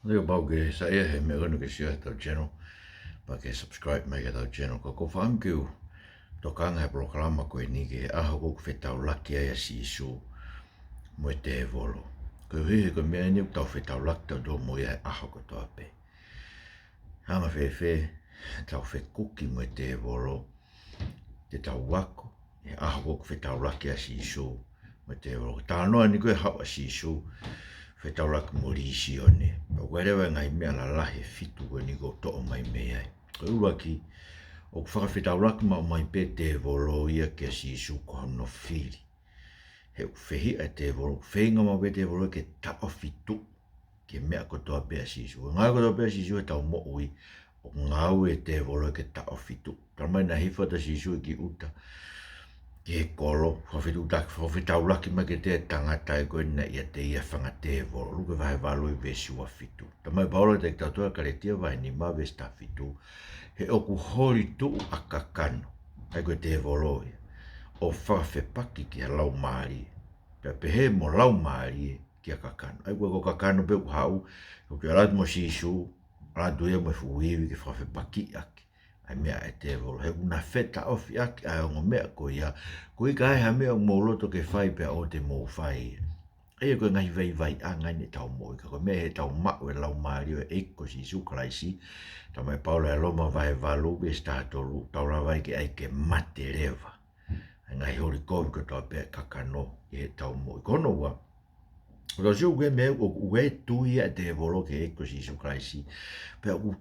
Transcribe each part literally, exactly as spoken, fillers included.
Leo pau ke saiʻia he meʻa ko eni ke share heʻetau channel, pea ke subscribe mai ki heʻetau channel. Ka ʻoku ou fakaʻamu ke u tokanga he polokalama ko eni ki he ʻaho ʻoku fetaulaki ai ʻa Sīsū mo e tēvolo. Koeʻuhi he ko e meʻa eni ʻoku tau fetaulaki tautolu mo ia he ʻaho kotoa pē. Anga fēfē ʻetau fekuki mo e tēvolo, te tau ako he ʻaho ʻoku fetaulaki ʻa Sīsū mo e tēvolo. Talanoa eni ko e haʻu ʻa Sīsū fetaulaki mo Lisione. Pea ʻoku ʻi ai leva e ngaahi meʻa lalahi ʻe fitu ko eni ʻoku ou toʻo mai mei ai. Ko e ʻuluaki, ʻoku fakafetaulaki maʻu mai pē tēvolo ia kia Sīsū ko hono fili. He ʻoku fehiʻa e tēvolo, ʻoku feinga maʻu pē tēvolo ke taʻofi tuʻu ki he meʻa kotoa pē ʻa Sīsū. Ngāue kotoa pē ʻa Sīsū heʻetau moʻui, ʻoku ngāue e tēvolo ke taʻofi tuʻu. Talamai naʻe hifo atu ʻa Sīsū ki ʻuta, ki he kolo, fakafetaulaki, fakafetaulaki mai kiate ia e tangata ia ko eni naʻe ʻiate ia e fanga tēvolo. Luke vahe valu veesi ua fitu. Talamai ʻe Paula kiate kitautolu ʻi Kalētia vahe nima veesi taha fitu: He ʻoku holi tuʻu ʻa kakano, ʻa ia ko e tēvolo ia, ʻo fakafepaki ki ha laumālie, pea pehē mo e laumālie kia kakano. ʻA ia ko e, ko kakano pē ʻoku haʻu, ʻoku ʻalu atu mo Sīsū, ʻalu atu ia mo e fuʻu ivi ke fakafepaki ʻaki ʻa e meʻa ʻa e tēvolo. He ʻoku na fetaʻofi ʻaki ʻa e ongo meʻa ko ia, koeʻuhi ka ai ha meʻa ʻoku mou loto ke fai pea ʻoua te mou fai ia. ʻA ia ko e ngaahi vaivaiʻanga eni ʻetau moʻui, ka ko e meʻa heʻetau maʻu e laumālie ʻo e ʻEiki ko Sīsū Kalaisi. Talamai ʻe Paula ʻi Loma vahe valu veesi taha tolu, tau lava ai ke ʻai ke mate leva ʻa e ngaahi holi kovi kotoa pē ʻa e kakano ʻi heʻetau moʻui. Ko hono ua, ʻoku tau sio ki he meʻa ʻoku, ʻoku ʻi ai e tui ʻa e tēvolo ki he ʻEiki ko Sīsū Kalaisi, pea ʻoku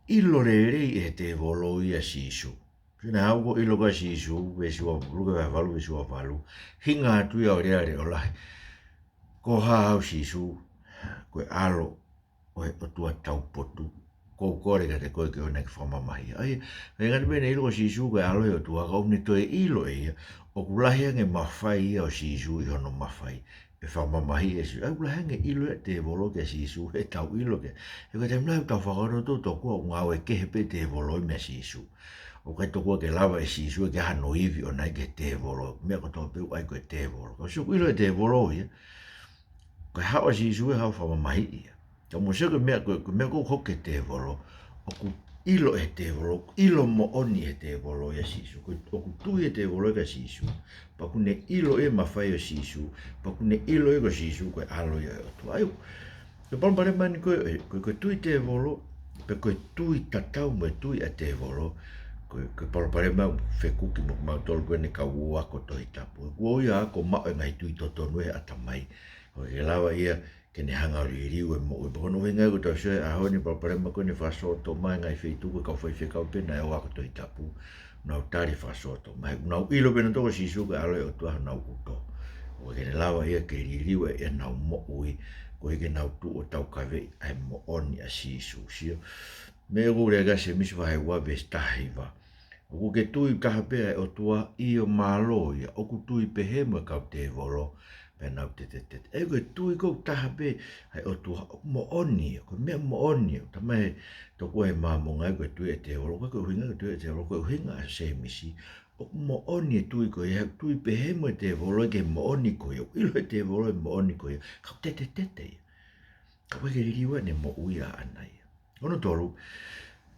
ʻilo lelei ʻe he tēvolo ia ʻa Sīsū. Sio naʻe haʻu ko e ʻilo ko ē ʻa Sīsū, veesi ua, Luke vahe valu veesi ua valu, hinga atu ia ʻo lea leʻo lahi: Ko hai au Sīsū, ko e ʻAlo ʻo e ʻOtua taupotu, ʻoku ou kole kiate koe ke ʻoua naʻa ke fakamamahiʻi ia. ʻA ia, ʻikai ngata pē heʻene ʻilo ko Sīsū ko e ʻAlo ʻo e ʻOtua, ka ʻoku ne toe ʻilo ʻe ia ʻoku lahi ange e mafai ia ʻo Sīsū ʻi hono mafai ʻe fakamamahiʻi ʻe Sīsū. ʻA ia ʻoku lahi ange e ʻilo ia ʻa e tēvolo kia Sīsū heʻetau ʻilo ki ai. He ko e taimi lahi ʻoku tau fakakaukau tokua ʻoku ngāue kehe pē tēvolo ia meia Sīsū. ʻOku ʻikai tokua ke lava ʻe Sīsū ia ke ʻai hano ivi ʻo ʻomai ki he tēvolo. Meʻa kotoa pē ʻoku ʻai ko e tēvolo. Ka ʻoku sio ʻoku ʻilo ʻe he tēvolo ia, ko e haʻu ʻa Sīsū ʻe haʻu ʻo fakamamahiʻi ia. Ka mou sio ki he meʻa ko, ko e meʻa ʻoku hoko ki he tēvolo, ʻoku ʻilo ʻe he tēvolo, ʻoku ʻilo moʻoni ʻe he tēvolo ia ʻa Sīsū. Ko e, ʻoku tui e tēvolo kia Sīsū, pea ʻoku ne ʻilo e mafai ʻo Sīsū, pea ʻoku ne ʻilo ia ko Sīsū ko e ʻAlo ia ʻo e ʻOtua. ʻA ia, ko e palopalema eni ko e, ko e, ko e tui tēvolo, pe ko e tui tatau mo e tui ʻa e tēvolo, ko e, ko e palopalema ʻoku fekuki mo kimautolu ko eni kau ako Tohi Tapu. Kuo ʻosi ako maʻu e ngaahi tui totonu ʻe he ʻatamai, ʻoku ʻikai ke lava ia ke ne hanga ʻo liliu e moʻui. Pea ko hono ʻuhinga ia ʻoku tau sio he ʻaho ni e palopalema ko eni e fakasōtoma ʻi he ngaahi feituʻu, ko e kau faifekau pē naʻe ō ʻo ako Tohi Tapu, nau tali e fakasōtoma. He ʻoku nau ʻilo pē ʻenautolu ko Sīsū ko e ʻAlo ʻo e ʻOtua ʻi honau ʻuto. ʻOku ʻikai ke ne lava ia ke liliu ʻenau moʻui, koeʻuhi ke nau tuʻu ʻo taukaveʻi ʻa e moʻoni ʻa Sīsū. Sio, meʻa ʻoku lea ki ai ʻa Sēmisi vahe ua veesi taha hiva: ʻOku ke tui taha pē ʻa e ʻOtua, ʻio mālō ia. ʻOku tui pehē mo e kau tēvolo, pea nau tetetete. ʻA ia ko e tui ko ē taha pē ʻa e ʻOtua, ʻoku moʻoni ia, ko e meʻa moʻoni ia. Talamai ʻe he tokoua ʻi he Māmonga ia ko e tui ʻa e tēvolo, ʻoku ʻikai ko e ʻuhinga ia ko e tui ʻa e tēvolo, ko e ʻuhinga ʻa Sēmisi, ʻoku moʻoni e tui ko ia, he ʻoku tui pehē mo e tēvolo ki he moʻoni ko ia, ʻoku ʻilo ʻe he tēvolo e moʻoni ko ia, ka ʻoku tetetete ia. Ka ʻoku ʻikai ke liliu ʻene moʻui ʻaʻana ia. Hono tolu,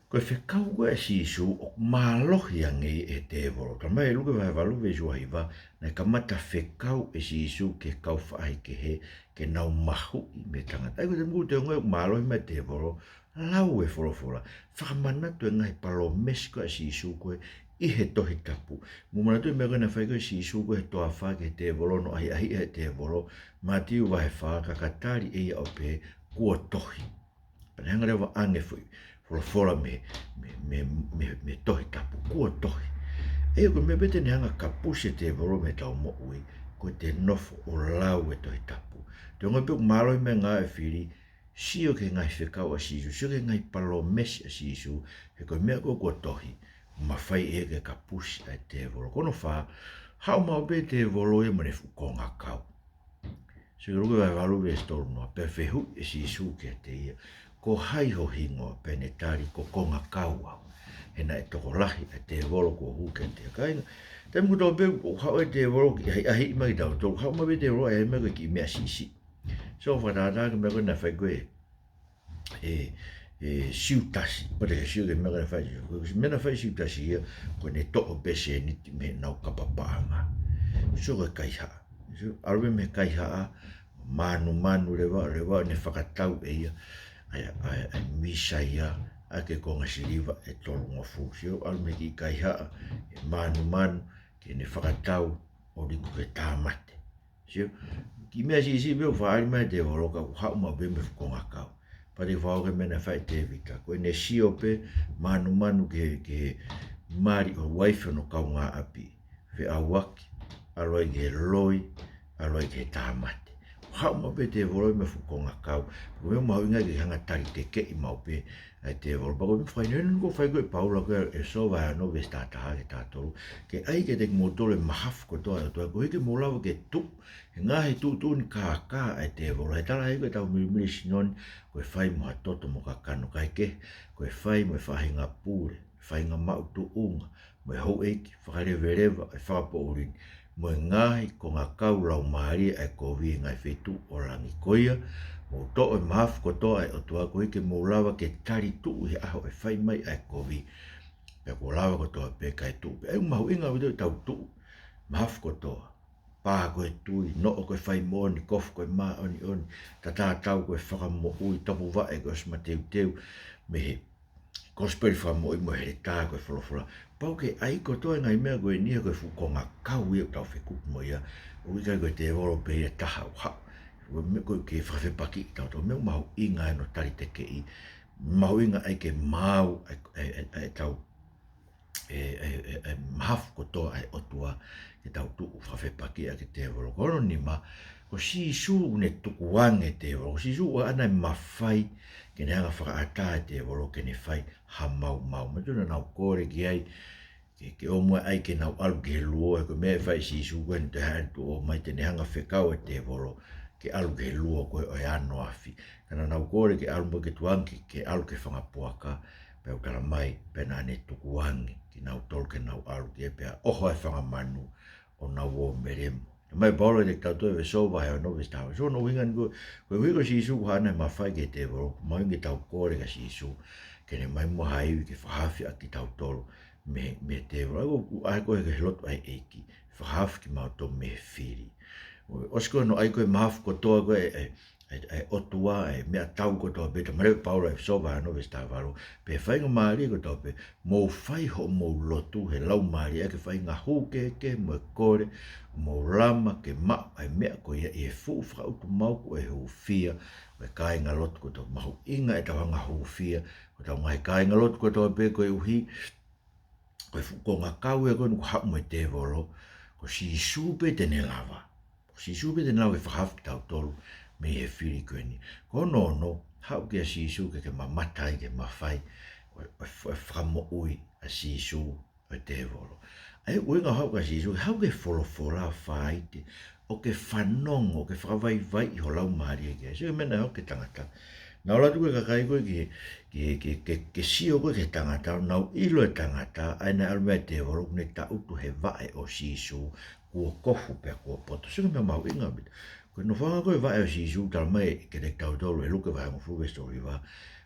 ko e fekau ko ē ʻa Sīsū ʻoku mālohi ange ia ʻe he tēvolo. Talamai ʻe Luke vahe valu veesi ua hiva, naʻe kamata fekau ʻe Sīsū ki he kau faʻahikehe ke nau mahuʻi mei he tangata. ʻA ia ko e taimi ʻoku te ongoʻi ʻoku mālohi mai e tēvolo, lau e folofola. Fakamanatu e ngaahi palōmesi ko ē ʻa Sīsū ko ē ʻi he Tohi Tapu. Mou manatuʻi e meʻa ko ē naʻe fai ko ē ʻe Sīsū ko ē he toafa ki he tēvolo hono ʻahiʻahiʻi ʻe he tēvolo, Mātiu vahe fā, ka ka tali ʻe ia ʻo pehē, kuo tohi. Pea ne hanga leva ʻo ʻange e foʻi folofola mei, mei, mei, mei, mei he Tohi Tapu, kuo tohi. ʻA ia ko e meʻa pē te ne hanga ʻo kapusi e tēvolo mei heʻetau moʻui, ko ʻete nofo ʻo lau e Tohi Tapu. Te ongoʻi pē ʻoku mālohi mai e ngāue ʻa e fili, sio ki he ngaahi fekau ʻa Sīsū, sio ki he ngaahi palōmesi ʻa Sīsū, he ko e meʻa ko ē kuo tohi, mafai ʻe ia ke kapusi ʻa e tēvolo. Ko hono fā, haʻu maʻu pē e tēvolo ia mo ʻene fuʻu kongakau. Sio ki Luke vahe valu veesi tolu noa, pea fehuʻi ʻe Sīsū kiate ia, ko hai ho hingoa? Pea ne tali, ko Kongakau au. He naʻe tokolahi ʻa e tēvolo kuo hū kiate ia. Kāinga, taimi kotoa pē ʻoku haʻu e tēvolo ke ʻahiʻahiʻi mai kitautolu, haʻu maʻu pē e tēvolo ʻo ʻai mai ko e kiʻi meʻa siʻisiʻi. Sio fakatātā ki he meʻa ko ē naʻe fai ko ē ʻe ʻe, ʻe Siutasi, pea te ke sio ki he meʻa naʻe fai ʻe Siutasi. Ko e meʻa naʻe fai ʻe Siutasi ia, ko ʻene toʻo pē sēniti mei heʻenau kapa paʻanga. Sio ko e kaihaʻa. Sio, ʻalu mei he kaihaʻa, mānumanu leva, leva ʻene fakatau ʻe ia ʻa e, ʻa e, ʻa e Mīsaia ʻaki e konga siliva ʻe tolungofulu. Sio, ʻalu mei he kiʻi kaihaʻa, ʻe mānumanu, ke ne fakatau ʻo liku ki he tāmate. Sio, kiʻi meʻa siʻisiʻi pē ʻoku fakaʻali mai ʻe he tēvolo ka ʻoku haʻu maʻu pē mei he fuʻu kongakau. Pea te u fakahoko e meʻa naʻe fai ʻe Tēvita. Ko ʻene sio pē mānumanu ki he, ki he mali ʻo e uaifi ʻo hono kaungāʻapi. Feʻauaki, ʻalu ai ki he loi, ʻalu ai ki he tāmate. Haʻu maʻu pē tēvolo ia mei he fuʻu kongakau. Ko e meʻa mahuʻinga ke hanga ʻo tali tekeʻi maʻu pē ʻa e tēvolo. Pea ko e meʻa fakaʻinasi eni ʻoku fai ko ē ʻe Paula ko ē ʻi he Sō vahe ono veesi taha taha ki he taha tolu. Ke ʻai kiate kimoutolu e mahafu kotoa ʻa e ʻOtua, koeʻuhi ke mou lava ke tuʻu he ngaahi tuʻutuʻuni kākā ʻa e tēvolo. He tala ʻe he ʻEiki ko ʻetau milimili sino ni, ko e fai mo ha toto mo kakano, kae kehe, ko e fai mo e faʻahinga pule, faʻahinga maʻu tuʻunga, mo e houʻeiki, fakaleveleva ʻo e fakapoʻuli ni, mo e ngaahi kongakau laumālie ʻa e kovi ʻi he ngaahi feituʻu ʻo langi. Ko ia, mou toʻo e mahafu kotoa ʻa e ʻOtua, koeʻuhi ke mou lava ke tali tuʻu ʻi he ʻaho ʻo e fai mai ʻa e kovi. Pea kuo lava kotoa pē kae tuʻu pē. ʻA ia ʻoku mahuʻinga ʻaupito ʻetau tuʻu, mahafu kotoa. Pā ko e tui, noʻo ko e fai moʻoni, kofu ko e māʻoniʻoni, tatātau ko e fakamoʻui, tapuvaʻe ko e ʻosi mateuteu mei he kosipeli fakamoʻui mo e heletā ko e folofola. Pau ke ʻai kotoa e ngaahi meʻa ko eni he ko e fuʻu kongakau ia ʻoku tau fekuki mo ia. ʻOku ʻikai ko e tēvolo pē ia ʻe taha ʻoku haʻu. Ko e meʻa ko ē ke fakafepakiʻi kitautolu, meʻa mahuʻinga ʻa hono tali tekeʻi. Mahuʻinga ai ke maau ʻa e, ʻa e, ʻa e, ʻa e tau e, e, e, e mahafu kotoa ʻa e ʻOtua ke tau tuʻu fakafepakiʻi ʻaki e tēvolo. Ko hono nima, ko Sīsū ʻoku ne tukuange e tēvolo. Ko Sīsū ʻoku ʻaʻana e mafai ke ne hanga ʻo fakaʻatā e tēvolo ke ne fai ha maumau. Manatuʻi naʻa nau kole ki ai, ke, ke ʻomai ai ke nau ʻalu ki he luo, he ko e meʻa ʻe fai ʻe Sīsū ko ē ʻi heʻene toe haʻu ʻo tuʻu mai te ne hanga ʻo fekau e tēvolo ke ʻalu ki he luo ko ē ʻo e ano afi. Ka naʻa nau kole ke ʻalu mo ia ke tukuange ke, ke ʻalu ki he fanga puaka, pea ʻoku tala mai, pea naʻa ne tukuange kinautolu ke nau ʻalu ki ai pea ʻoho e fanga manu ʻo nau ō melemo. Talamai ʻe Paula kiate kitautolu ʻi he Sō vahe ono veesi taha. Sō, ko hono ʻuhinga eni ko, koeʻuhi ko Sīsū ʻoku ʻaʻana e mafai ki he tēvolo, mahuʻinga ke tau kole kia Sīsū ke ne ʻomai muʻa ha ivi ke fakahaofi ʻaki kitautolu mei, mei he tēvolo. ʻA ia ko, ʻa ia ko e, ko e lotu ʻa e ʻEiki, fakahaofi kimautolu mei he fili. ʻOsi ko hono ʻai ko ē e mahafu kotoa ko ē ʻa e, ʻa e, ʻa e ʻOtua, ʻa e meʻatau kotoa pē, talamai ʻe Paula ʻi he Sō vahe ono veesi taha valu, pea faingamālie kotoa pē, mou fai hoʻomou lotu he Laumālie ʻaki e faʻahinga hū kehekehe mo e kole, mou lama ke maʻu ʻa e meʻa ko ia ʻi he fuʻu fakaʻutumauku ʻo e hūfia ʻo e kāingalotu kotoa. Mahuʻinga ʻetau hanga ʻo hūfia hotau ngaahi kāingalotu kotoa pē koeʻuhi ko e fuʻu kongakau ia ko eni ʻoku haʻu mo e tēvolo, ko Sīsū pē te ne lava. Ko Sīsū pē te ne lava ke fakahaofi kitautolu mei he fili ko eni. Ko hono ono, haʻu kia Sīsū ke ke mamata ai ki he mafai ʻo, ʻo, ʻo e fakamoʻui ʻa Sīsū ʻo e tēvolo. ʻA ia ʻoku ʻuhinga haʻu kia Sīsū, haʻu ke folofola faite, ʻo ke fanongo, ʻo ke fakavaivaiʻi ho laumālie ki ai. Sio ki he meʻa naʻe hoko ki he tangata. Naʻa nau ʻalu atu ko ē e kakai ko ē ke, ke, ke, ke, ke sio ko ē ki he tangata, nau ʻilo e tangata, ʻa ia naʻe ʻalu mei ai e tēvolo, ʻoku ne tangutu he vaʻe ʻo Sīsū, kuo kofu pea kuo poto. Sio ki he meʻa mahuʻinga ʻaupito. Ko e nofoʻanga ko ē vaʻe ʻo Sīsū, talamai kiate kitautolu ʻe Luke vahe hongofulu veesi tolu hiva,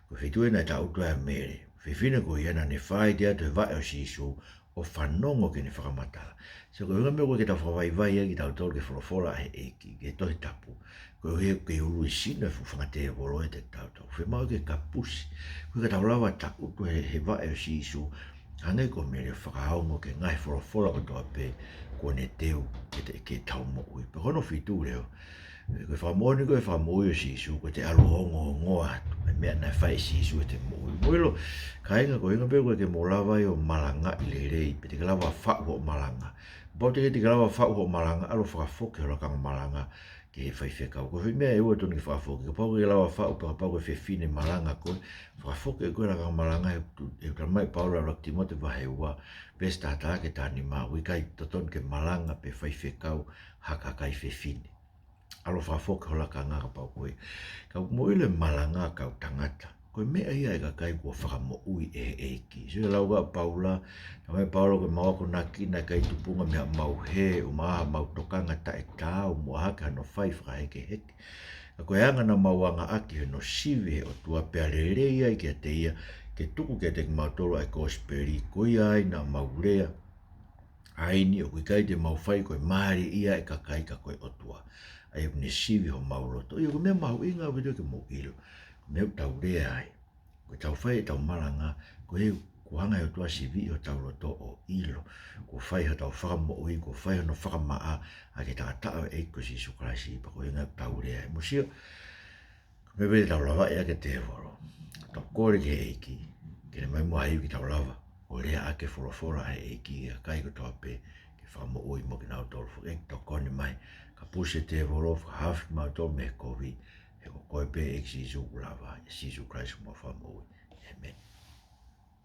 ko e feituʻu ia naʻe tangutu ai ʻa Mele. Fefine ko ia naʻa ne faite atu he vaʻe ʻo Sīsū, ʻo fanongo ki heʻene fakamatala. Sio, ko e ʻuhinga ia ko ē ke tau fakavaivaiʻi ai kitautolu ki he folofola ʻa e ʻEiki, ki he Tohi Tapu. Koeʻuhi he ʻoku kei ului sino e fuʻu fanga tēvolo ʻiate kitautolu. Fiemaʻu ke kapusi, koeʻuhi ka tau lava tangutu he, he vaʻe ʻo Sīsū, hangē ko Mele, ʻo fakaongo ki he ngaahi folofola kotoa pē kuo ne teu ke te, ke tau moʻui. Pea ko hono fitu leva, ko e fakamoʻoni ko ē e fakamoʻui ʻo Sīsū, ko ʻete ʻalu ʻo ongoongoa atu e meʻa naʻe fai ʻe Sīsū ʻi heʻete moʻui. Mou ʻilo, kāinga, ko e ʻuhinga pē ko ē ke mou lava ai ʻo malangaʻi lelei, pe te ke lava ʻo faʻu hoʻo malanga. Kapau te ke, te ke lava ʻo faʻu hoʻo malanga, ʻalu ʻo fakafoki ho lakanga malanga ki he faifekau. Ko e foʻi meʻa ʻe ua ʻoku totonu ke fakafoki. Kapau ʻoku ke lava ʻo faʻu, pe kapau ko e fefine malanga koe, fakafoki ʻe koe e lakanga malanga, he ʻoku, he ʻoku talamai ʻe Paula ʻi he ʻuluaki Tīmote vahe ua, veesi taha taha ki he taha nima, ʻoku ʻikai totonu ke malanga pe faifekau ha kakai fefine. ʻAlu ʻo fakafoki ho lakanga kapau ko ia. Ka ʻoku mou ʻilo e malanga ʻa e kau tangata, ko e meʻa ia ʻa e kakai kuo fakamoʻui ʻe he ʻEiki. Sio ki he lau ko ē ʻa Paula, talamai ʻe Paula, ko ʻemau akonaki naʻe ʻikai tupunga mei haʻamau hē, ʻumaʻā haʻamau tokanga taʻetaau, mo ʻā hake hano fai fakahekeheke. Ka ko e anga naʻa mau anga ʻaki hono sivi ʻe he ʻOtua pea lelei ai kiate ia, ke tuku kiate kimautolu ʻa e kosipeli, ko ia ai naʻa mau lea ʻa eni, ʻoku ʻikai te mau fai ko e mālie ia ʻa e kakai ka ko e ʻOtua. ʻA ia ʻoku ne sivi homau loto. ʻA ia ko e meʻa mahuʻinga ʻaupito ke mou ʻilo. Ko e meʻa ʻoku tau lea ai, ko ʻetau fai ʻetau malanga, ko e, kuo hanga ʻe he ʻOtua ʻo siviʻi hotau loto ʻo ʻilo. Kuo fai hotau fakamoʻui, kuo fai hono fakamaʻa ʻaki e taʻataʻa ʻo e ʻEiki ko Sīsū Kalaisi, pea ko e ʻuhinga ʻoku tau lea ai. Mou sio, ko e meʻa pē te tau lavaʻi ʻaki e tēvolo. Tau kole ki he ʻEiki ke ne ʻomai muʻa ha ivi ke tau lava ʻo lea ʻaki e folofola ʻa e ʻEiki ki he kakai kotoa pē, ke fakamoʻui mo kinautolu. Foki ʻEiki, tokoni mai, kapusi e tēvolo, fakahaofi kimautolu mei he kovi, he ko koe pē ʻEiki Sīsū ʻoku lava, ʻia Sīsū Kalaisi homau Fakamoʻui. ʻĒmeni.